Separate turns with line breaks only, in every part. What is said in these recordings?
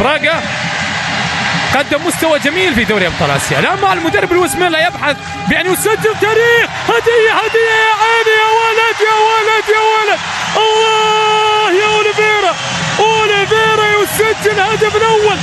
براغا، قدم مستوى جميل في دوري ابطال اسيا. الان مع المدرب لويس ميلا يبحث بان يسجل تاريخ. هديه هديه يا عيني، يا ولد يا ولد يا ولد، الله يا اوليفيرا. اوليفيرا يسجل الهدف الاول،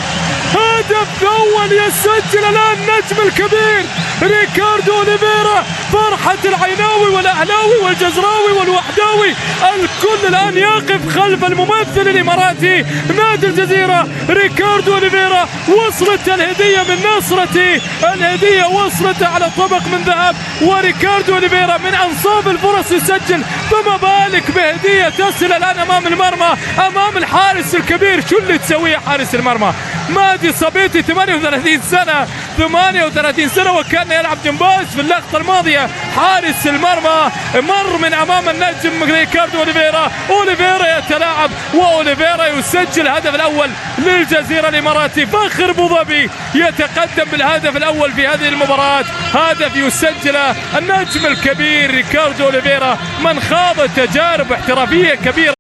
هدف اول يسجل الان النجم الكبير ريكاردو اوليفيرا. فرحة العيناوي والاهلاوي والجزراوي والوحداوي، الكل الان يقف خلف الممثل الاماراتي نادي الجزيرة ريكاردو اوليفيرا. وصلت الهدية من نصرتي، الهدية وصلت على طبق من ذهب، وريكاردو اوليفيرا من انصاف الفرص يسجل، فما بالك بهدية تصل الان امام المرمى، امام الحارس الكبير. شو اللي تسويه حارس المرمى مادي صبيتي؟ 38 سنة، 38 سنة وكان يلعب جمباز في اللقطة الماضية. حارس المرمى مر من امام النجم ريكاردو اوليفيرا. اوليفيرا يتلاعب واوليفيرا يسجل الهدف الاول للجزيرة الاماراتي. فخر ابو ظبي يتقدم بالهدف الاول في هذه المباراة، هدف يسجله النجم الكبير ريكاردو اوليفيرا، من خاض تجارب احترافية كبيرة،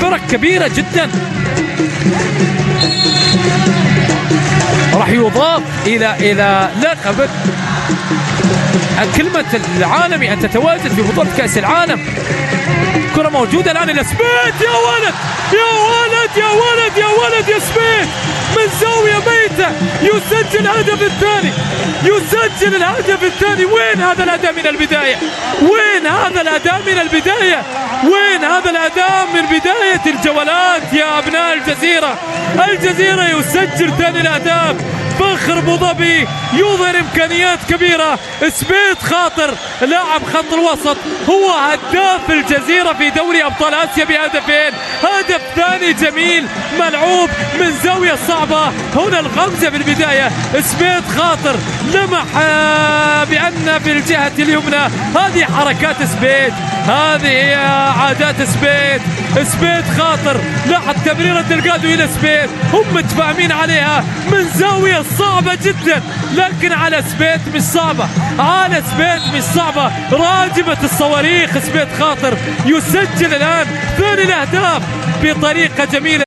فرق كبيرة جدا. راح يضاف الى لقبك كلمة العالمي أن تتواجد في بطولة كأس العالم. كرة موجودة الآن إلى سبيت، يا ولد يا ولد يا ولد يا ولد يا سبيت، من زاوية ميتة يسجل الهدف الثاني، يسجل الهدف الثاني. وين هذا الأداء من البداية؟ وين هذا الأداء من البداية؟ وين هذا الأداء من بداية الجولات يا أبناء الجزيرة؟ الجزيرة يسجل ثاني الأهداف. فخر ابو ظبي يظهر امكانيات كبيره. سبيت خاطر لاعب خط الوسط هو هداف الجزيره في دوري ابطال اسيا بهدفين، هدف ثاني جميل ملعوب من زاويه صعبه. هنا الغمزه في البدايه، سبيت خاطر لمح بان في الجهه اليمنى. هذه حركات سبيت، هذه هي عادات سبيت. سبيت خاطر لاحظ تمريرة دلقادو إلى سبيت، هم متفاهمين عليها من زاوية صعبة جدا، لكن على سبيت مش صعبة، على سبيت مش صعبة. راجمة الصواريخ سبيت خاطر يسجل الآن ثاني الأهداف بطريقة جميلة.